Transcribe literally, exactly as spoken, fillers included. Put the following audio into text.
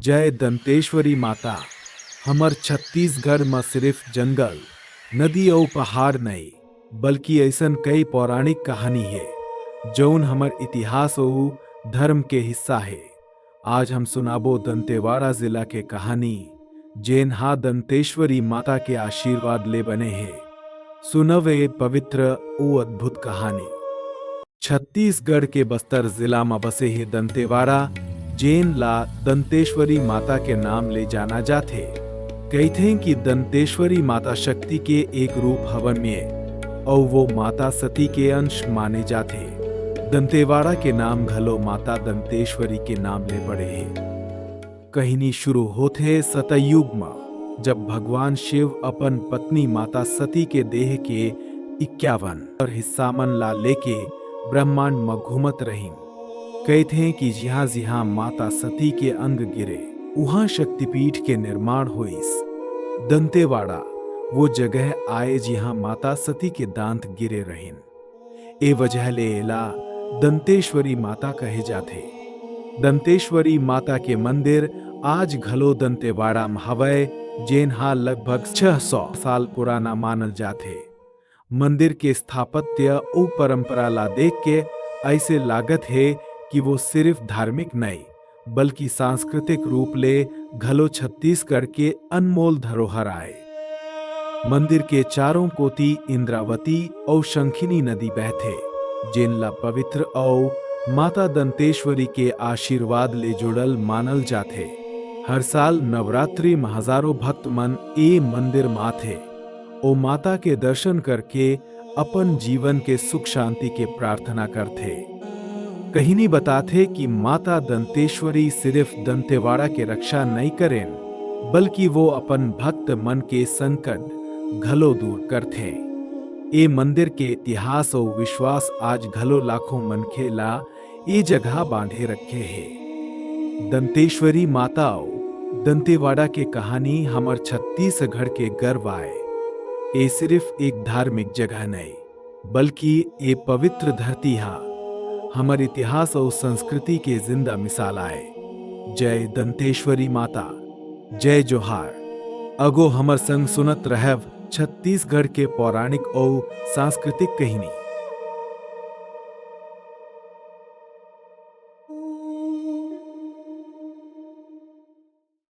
जय दंतेश्वरी माता। हमर छत्तीसगढ़ म सिर्फ जंगल, नदी अउ पहाड़ नइ, बल्कि अइसन कई पौराणिक कहानी हे, जउन हमर इतिहास अउ धर्म के हिस्सा हे। आज हम सुनाबो दंतेवाड़ा जिला के कहानी, जेन हा दंतेश्वरी माता के आशीर्वाद ले बने हे। सुनव ए पवित्र अउ अद्भुत कहानी। छत्तीसगढ़ के बस्तर जिला म बसे हे दंतेवाड़ा, जेन ला दंतेश्वरी माता के नाम ले जाना जाथे। कहिथें कि दंतेश्वरी माता शक्ति के एक रूप हवन में, अउ वो माता सती के अंश माने जाथे। दंतेवाड़ा के नाम घलो माता दंतेश्वरी के नाम ले पड़े हे। कहिनी शुरू होथे सतयुग म, जब भगवान शिव अपन पत्नी माता सती के देह के इक्यावन अउ हिस्सा मन ला लेके ब्रह्मांड म घूमत रहिन। कहिथें कि जिहाँ-जिहाँ माता सती के अंग गिरे, उहाँ शक्तिपीठ के निर्माण होइस। दंतेवाड़ा वो जगह आय, जिहाँ माता सती के दांत गिरे रहिन। ए वजह ले एला दंतेश्वरी माता कहे जाथे। दंतेश्वरी माता के मंदिर आज घलो दंतेवाड़ा म हवय, जेन हा लगभग छह सौ साल पुराना मानल जाथे। मंदिर के स्थापत्य अउ परंपरा ला देख के अइसे लागत हे कि वो सिर्फ धार्मिक नइ, बल्कि सांस्कृतिक रूप ले घलो छत्तीसगढ़ के अनमोल धरोहर आय। मंदिर के चारों कोति इंद्रावती अउ शंखिनी नदी बहथे, जेन ला पवित्र अउ माता दंतेश्वरी के आशीर्वाद ले जुड़ल मानल जाथे। हर साल नवरात्रि म हजारों भक्त मन ए मंदिर म आथे। ओ माता के दर्शन करके अपन जीवन के सुख शांति के प्रार्थना करथे। कहिनी बताथे कि माता दंतेश्वरी सिर्फ दंतेवाड़ा के रक्षा नइ करेन, बल्कि वो अपन भक्त मन के संकट घलो दूर करथे। ए मंदिर के इतिहास अउ विश्वास आज घलो लाखों मनखे ला ए जगह बांधे रखे हे। दंतेश्वरी माता अउ दंतेवाड़ा के कहानी हमर छत्तीसगढ़ के गर्व आय। ए सिर्फ एक धार्मिक जगह नइ, बल्कि ए पवित्र धरती हा हमर इतिहास अउ संस्कृति के जिंदा मिसाल आय। जय दंतेश्वरी माता, जय जोहार। अगो हमर संग सुनत रहव छत्तीसगढ़ के पौराणिक अउ सांस्कृतिक कहिनी।